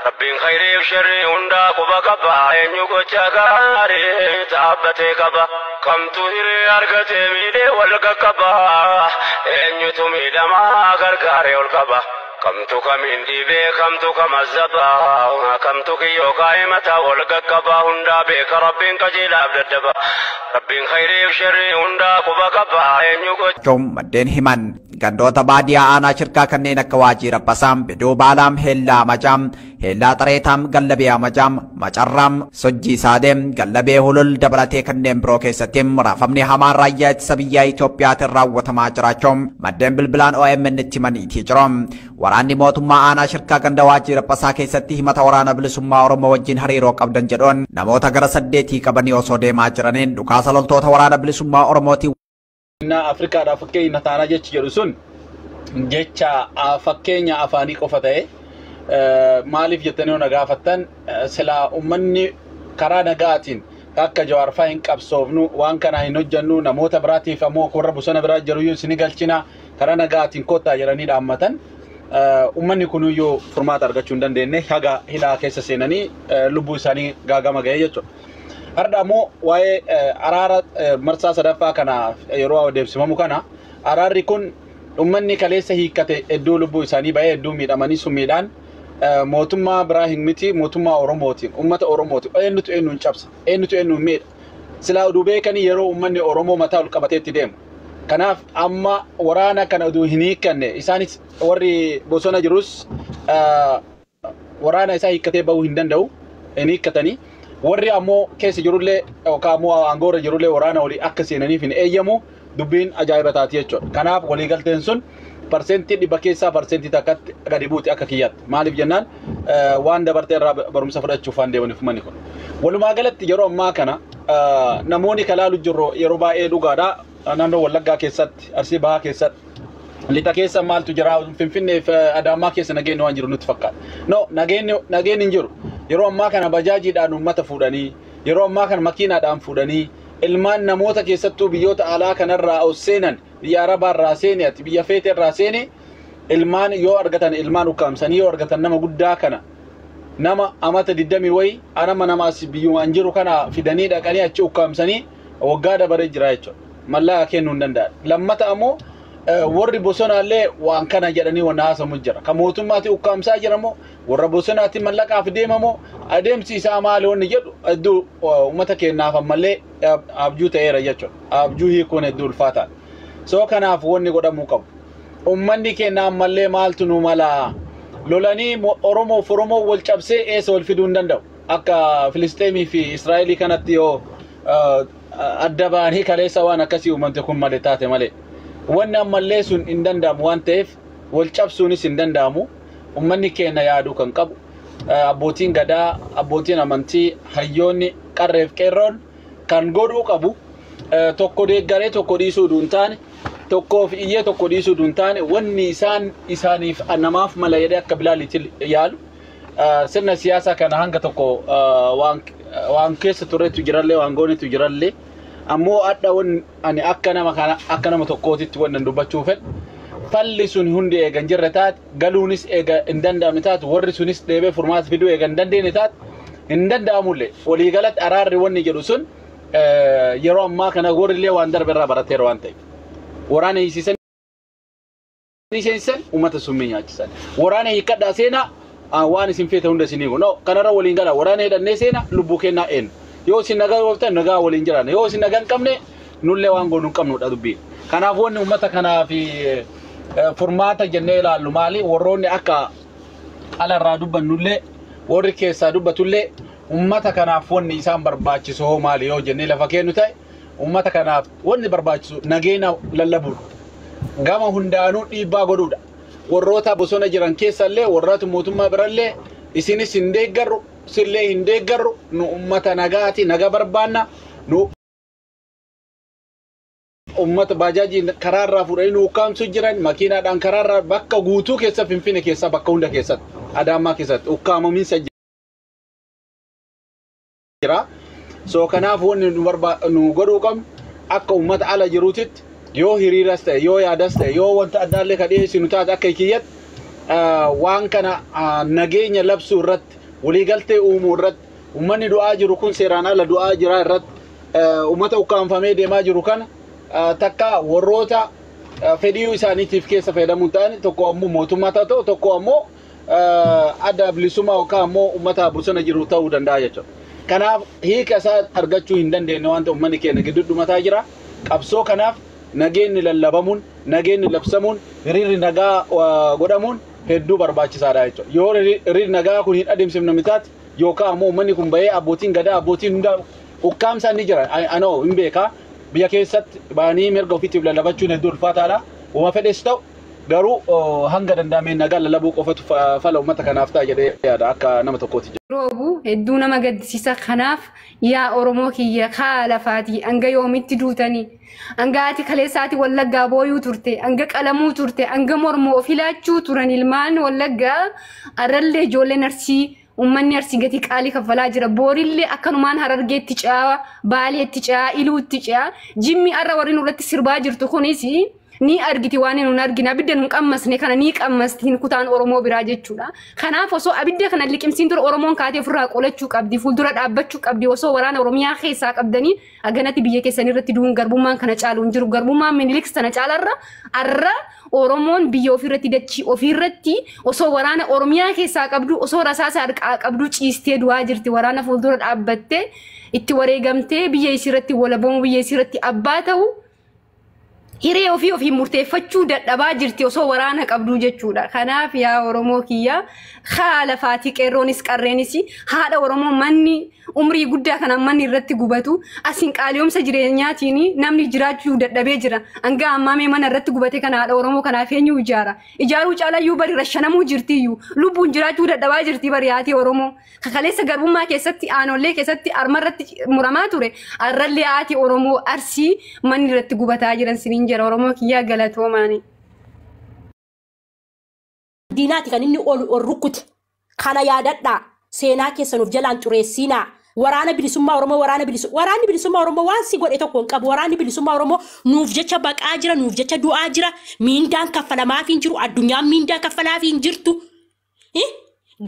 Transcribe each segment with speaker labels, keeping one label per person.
Speaker 1: Rabbiin khayriif sharrii hundaa quba qaba. Eenyu gocha gaarii dhaabbatee qaba. Kamtu hiree argatee miidhee wal qaqqaba. Eenyutu miidhamaa gargaaree ol qaba. Kamtu kamiin dhiibee, kamtu kam azzaba. Kamtu kiyyoo kaa'ee mataa wal qaqqaba. Hundaa beeka Rabbiin, qajeelaaf daddaba. Rabbiin khayriif sharrii hundaa quba qaba. Eenyu gocha
Speaker 2: Maddeen himan gandoota baadiyaa aanaa Shirkaa kanneen akka Waajii Rabbasaam, Biduu Baalaam, Heellaa Macaam, Heellaa Xareetaam, Gallabee Amajaam, Macarraam, Sojjii Saadeem, Gallabee Hulul dabalatee kanneen biroo keessatti raafamni hamaan raayyaa ittisa biyyaa Itoophiyaatiin raawwatamaa jiraachuun maddeen bilbilaan OMN itti himaniitii jiru. Waraanni mootummaa aanaa Shirkaa ganda Waajii Rabbasaa keessatti himata Waraana Bilisummaa Oromoo wajjin hariiroo qabdan jedhuun namoota gara 8 qabanii osoo deemaa jiraniin dhukaasa loltoota Waraana Bilisummaa Oromootiin
Speaker 3: Afrikaadhaaf fakkeenya taanaa jechi jedhu sun jecha fakkeenya afaanii qofa ta'e. Maaliif jettanii na gaafattan, silaa uummanni karaa nagaatiin akka Jawaarfaa hin qabsoofnu, waan kana hin hojjennu, namoota biraatiif ammoo warra bosona biraa jiruyyuu isin galchina, karaa nagaatiin kottaa jedhanii dhaammatan. Uummanni kunuyyuu furmaata argachuu hin dandeenye, haga hidhaa keessa seenanii lubbuu isaanii gaagama ga'ee jechuudha. Har'a ammoo waa'ee araara marsaa sadaffaa kana yeroo adeemsifamu kana, araarri kun uummanni kaleessa hiikkate hedduu lubbuu isaanii ba'ee, hedduu miidhamanii summiidhaan, mootummaa biraa hin miti, mootummaa Oromootiin, uummata Oromootiin eenyutu eenyuun cabsa, eenyutu eenyuun miidha? Silaa oduu beekanii yeroo uummanni Oromoo mataa ol qabatee itti deemu. Kanaaf amma waraana kana oduu hin hiikkanne, isaanis warri bosona jirus waraana isaa hiikkatee bahuu hin danda'u, hin hiikkatanii. Warri ammoo keessa jirullee yookaan ammoo aangoorra jirullee waraana walii akka seenaniif hin eeyyamu, dubbiin ajaa'iba taati jechuudha. Kanaaf waliigalteen sun 100% keessaa 1%tti gadi buuti akka kiyyaatti. Maaliif jennaan, waan dabarte irraa barumsa fudhachuuf waan deemaniif uummanni kun. Walumaa galatti yeroo ammaa kana namoonni kalaalu jirru yeroo baay'ee dhugaadha. Naannoo Wallaggaa keessatti, Arsii Bahaa keessatti, lixa keessa maaltu jira, Finfinnee fi Adaamaa keessa nageenyi waan jiru nutti fakkaata. No, nageenyi hin jiru. Yeroo ammaa kana bajaajiidhaan uummata fuudhanii, yeroo ammaa kana makiinaadhaan fuudhanii, ilmaan namoota keessattuu biyyoota alaa kanarraa ol seenan, biyya Arabaarraa seene, ati biyya feete irraa seene, ilmaan yoo argatan ilmaan ukkaamsanii, yoo argatan nama guddaa kana, nama amata 20 wayi anama nama as biyyumaan jiru kana fidanii dhaqanii achi ukkaamsanii waggaa dabaree jira jechuudha. Mallaqa kennuu hin danda'an. Lammata ammoo warri bosonaallee waan kana jedhanii waan haasamu jira. Kan mootummaatti ukkaamsaa jiramoo, warra bosonaatti mallaqaaf deemamoo, adeemsi isaa maali wanni jedhu hedduu uummata keenyaaf ammallee abjuu ta'eera jechuudha. Abjuu hiikuun hedduu ulfaataadha. So kanaaf wanni godhamuu qabu. Uummanni keenya ammallee maaltu nu mala? Lolanii Oromoof Oromoo wal cabsee eessa wal fiduu hin danda'u. Akka Filisteemii fi Israa'elii kanatti yoo adda ba'anii kaleessa waan akkasii uumamte kun malee taate malee. Wanni ammallee sun hin danda'amu waan ta'eef, wal cabsuunis hin danda'amu. Uummanni keenya yaaduu kan qabu. Abbootiin gadaa, abbootiin amantii, hayyoonni, qarreef qeerroon kan godhuu qabu, tokko deeggaree tokko dhiisuu duun taane, tokkoof iyyee tokko dhiisuu duun taane, wanni isaan isaaniif namaaf mala jedhee akka bilaalitti yaalu, sirna siyaasaa kana hanga tokko waan keessa turetu jirallee, waan goonetu jirallee, ammoo adda wanni ani akka nama kana, akka nama tokkootitti wannan dubbachuu fedhu, falli sun hundi eega hin jirre taate, galuunis eega hin danda'amne taate, warri sunis deebee furmaata fiduu eega hin dandeenye taate, hin danda'amullee, waliigalatti araarri wanni jedhu sun yeroo ammaa kana warri illee waan darbe irraa barateera waan ta'eef. Waraana hiisisan seensisan, uummata summii nyaachisan. Waraana hiikkadhaa seenaa, waan isin feete hunda isinii no kanarra waliin gala, waraana hidhannee seena, lubbuu kennaa eenyu. Yoo isin nagaa ooftan nagaa waliin jiraanna, yoo isin nagaa hin qabne nullee waan goonu hin qabnudha dubbiin. Kanaaf wanni uummata kanaaf furmaata jennee ilaallu maali? Warroonni akka alarraa dubbannullee, warri keessaa dubbatullee, uummata kanaaf wanni isaan barbaachisu hoo maali yoo jennee lafa kennu ta'e, uummata kanaaf wanni barbaachisu nageenya lallabuudha. Gama hundaanuu dhiibbaa godhuudha. Warroota bosona jiran keessallee, warroota mootummaa birallee, isinis hin deeggarru, sillee hin deeggarru, nu uummata nagaati, naga barbaanna, nu uummata baajaajii karaarraa fuudhanii nu ukkaamsuu jiran, makiinaadhaan karaarraa bakka guutuu keessa, Finfinne keessa, bakka hunda keessatti, Adaamaa keessatti ukkaamamiinsa jira. So kanaaf wanni nu godhuu qabnu akka uummata ala jiruutitti, yoo hiriiras ta'e, yoo yaadas ta'e, yoo wanta addaallee ka dhiyeessinu taate, akka kiyyatti Waan kana nageenya labsuu irratti, waliigaltee uumuu irratti, uummanni du'aa jiru kun seeraan ala du'aa jira irratti, uummata ukkaanfamee deemaa jiru kana takka warroota fedhii isaaniitiif keessa fayyadamuun ta'an, tokko ammoo mootummaa ta'u, tokko ammoo adda bilisummaa yookaan ammoo uummata bosona jiru ta'uu danda'a jechuudha. Kanaaf hiika isaa argachuu hin dandeenye waan ta'eef uummanni keenya gidduu dhumataa jira. Qabsoo kanaaf nageenyi lallabamuun, nageenyi labsamuun, hiriirri nagaa godhamuun hedduu barbaachisaadha jechuudha. Yoo hiriirri nagaa kun hin adeemsifne mitaati yookaan ammoo uummanni kun bahee abbootiin gadaa, abbootiin hundaa ukkaamsaan ni jira. Anoo hin beekaa, biyya keessatti bahanii mirga ofiitiif lallabachuun hedduu ulfaataadha. Uuma fedhes ta'u garuu hanga danda'ameen nagaa lallabuu qofatu fala uummata kanaaf ta'a jedhee yaada akka nama tokkooti.
Speaker 4: Roobu hedduu nama gaddisiisa. Kanaaf yaa Oromoo kiyya, kaa lafaatii hanga yoomitti duutanii? Hanga ati kaleessaati Wallaggaa booyuu turte, hanga qalamuu turte, hanga mormoo of ilaachuu turan ilmaan Wallaggaa, arrallee ijoolleen Arsii, uummanni Arsii gatii qaalii kaffalaa jira. Boorillee akkanumaan Harargeetti ce'aa, Baaleetti ce'aa, Iluutti ce'aa. Jimmi arra warri nurratti sirbaa jirtu kunis ni argiti waan nun argine, abidda nun qammasne kana ni qammastiin kutaan Oromoo biraa jechuudha. Kanaaf osoo abidda kana liqimsiin ture Oromoon kaatee ofirraa qolachuu qabdi, fuuldura dhaabbachuu qabdi. Osoo waraana Oromiyaa keessaa qabdanii haganatti biyya keessan irratti du'uun garbummaan kana caalu hin jiru. Garbummaan Minilik sana caalarra arra Oromoon biyya ofiirratti, dachii ofiirratti osoo waraana Oromiyaa keessaa qabdu, osoo rasaasa harkaa qabdu ciistee du'aa jirti. Waraana fuuldura dhaabbattee itti wareegamtee biyya isiirratti walaboomuu, biyya isiirratti abbaa ta'u, hiree ofii ofii murteeffachuu dadhabaa jirti osoo waraana qabduu jechuudha. Kanaaf yaa Oromoo kiyya, haala faatii qeerroonis qarreenis, haadha Oromoo manni umrii guddaa kanaan manni irratti gubatu, asiin qaaliyoomsa jireenyaatiin namni jiraachuu dadhabee jira. Hanga ammaamee mana irratti gubate kana haadha Oromoo kanaaf eenyu ijaara? Ijaaruu caalayyuu bari rashanamuu jirtiyyuu, lubbuun jiraachuu dadhabaa jirti bari haati Oromoo. Kakaleessa garbummaa keessatti aanollee keessatti arma irratti muramaa ture. Arrallee haati Oromoo Arsii manni irratti gubataa jiran siniin jira. Oromoo kiyyaa, galatoomaani.
Speaker 5: Diinaati kan inni ol ol rukkute. Kana yaadadhaa, seenaa keessan of jalaan xureessinaa. Waraana bilisummaa Oromoo, waraana bilisummaa, waraanni bilisummaa Oromoo waan si godhe tokko hin qabu. Waraanni bilisummaa Oromoo nuuf jecha baqaa jira, nuuf jecha du'aa jira. Miindaan kaffalamaaf hin jiru, addunyaan miindaa kaffalaaf hin jirtu.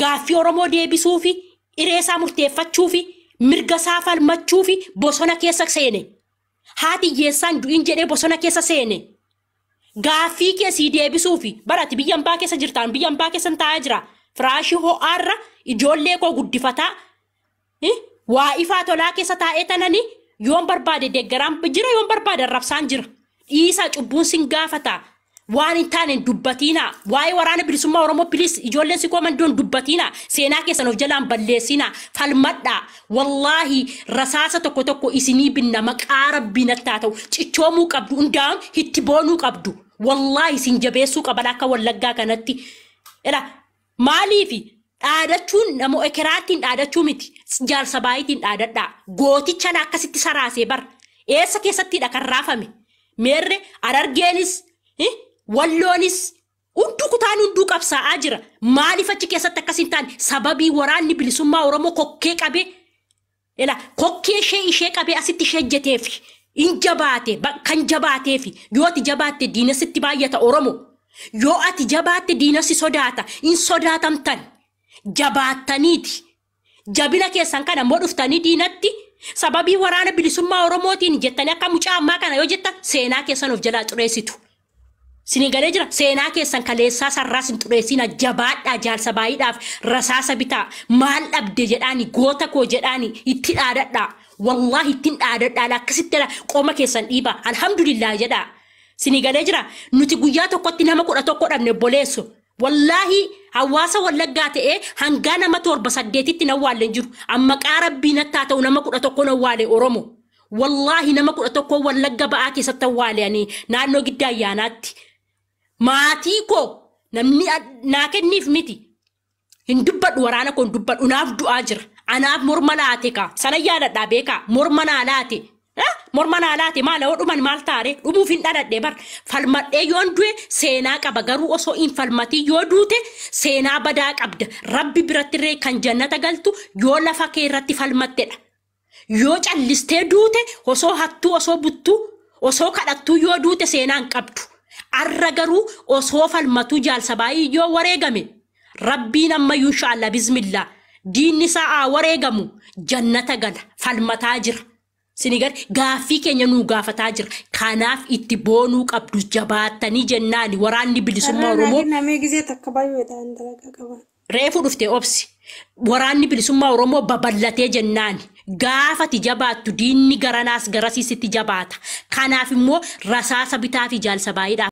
Speaker 5: Gaaffii Oromoo deebisuufi, hiree isaa murteeffachuufi, mirga isaa falmachuufi bosona keessa seene. Haati hiyyeessaan du'in jedhee bosona keessa seene. Gaaffii kee sii deebisuufi barati biyya ambaa keessa jirtaan, biyya ambaa keessa taa'aa jira. Firaashii ho'aarra ijoollee koo guddifataa. Waa ifaa tolaa keessa taa'ee tanani yoon barbaade deeggaraan jira, yoon barbaade arrabsaan jira. Dhiisaa, cubbuun sin gaafata. Waan hin taane hin dubbatiinaa. Waa'ee waraana bilisummaa Oromoo please, ijoolleen si koomandoon dubbatiinaa. Seenaa keessan of jalaan balleessinaa. Falmadhaa. Wallaahi rasaasa tokko tokko isinii binna, maqaa rabbii natti haa ta'u. Cichoomuu qabdu, hundaa'uun itti boonuu qabdu. Wallaahi isin jabeessuu qaban akka Wallaggaa kanatti. Ela maaliifi dhaadachuun nama ekeraattiin dhaadachuu miti. Jaarsa baay'iitiin dhaadadhaa. Gooticha akkasitti saraasee bar. Eessa keessattidha kan raafame? Meerre Harargeenis, Walloonis, hunduu kutaan hunduu qabsaa'aa jira. Maaliif achi keessatti akkas hin taane? Sababii waraanni bilisummaa Oromoo kokkee qabee, ela kokkee ishee ishee qabee asitti ishee ejjeteef hin jabaate. Kan jabaateef, yoo ati jabaatte diina sitti baay'ata Oromoo. Yoo ati jabaatte diina si sodaata, hin sodaatamtan jabaattaniiti. Jabina keessan kana immoo dhuftanii diinatti sababii waraana bilisummaa Oromootiin jettanii akka mucaa ammaa kana yoo jettan seenaa keessan of jalaa xureessitu. Sinii galee jira, seenaa keessan kaleessaa sarraas hin xureessina. Jabaadhaa, jaarsa baay'eedhaaf rasaasa bitaa, maal dhabde jedhaani, goota koo jedhaani itti dhaadadhaa. Wallaahi ittiin dhaadadhaa, akkasitti qoma keessan dhiibaa, alhamdulillah jedhaa. Sinii galee jira, nuti guyyaa tokkotti nama 11 dhabne obboleessu. Wallaahi hawaasa Wallaggaa ta'ee hangaa nama torba saddeetitti na waallee jiru. Amma qaa rabbii nattaa ta'u, nama 11 na waale Oromoo. Wallaahi nama 11 Wallagga ba'aa keessatti awwaale ani naannoo giddaa ayyaanaatti. Maatii koo namni naa kenniif miti. Hin dubbadhu, waraana koo hin dubbadhu, naaf du'aa jira. Anaaf morma laate kaa, sana yaadadhaa beekaa, morma naa laate. Morma naa laate, maal yoo dhuman maal taare, dhumuuf hin dhaladhe bar. Falmadhee yoon du'e seenaa qaba, garuu osoo hin falmatii yoo duute seenaa badaa qabda. Rabbi biratti illee kan jannata galtu yoo lafa kee irratti falmattedha. Yoo callistee duute, osoo hattuu, osoo buttuu, osoo kadhattuu yoo duute seenaa hin qabdu. Arra garuu osoo falmatuu jaalsabaayii yoo wareegame rabbiin ammayyuu inshaallah bismillah diinni isaa haa wareegamu jannata gala falmataa jira. Sinigar gaaffii keenya nuu gaafataa jira. Kanaaf itti boonuu qabdu jabaattanii jennaani waraanni bilisummaa Oromoo.
Speaker 6: Namni gisee takka baay'eedhaan dalagaa qaba.
Speaker 5: Reefu dhufte obsi. Waraanni bilisummaa Oromoo babal'atee jennaani. Gaafati jabaattu diinni garanaas garasiisitti jabaata. Kanaaf immoo rasaasa bitaa fi jaalsa baay'eedhaaf.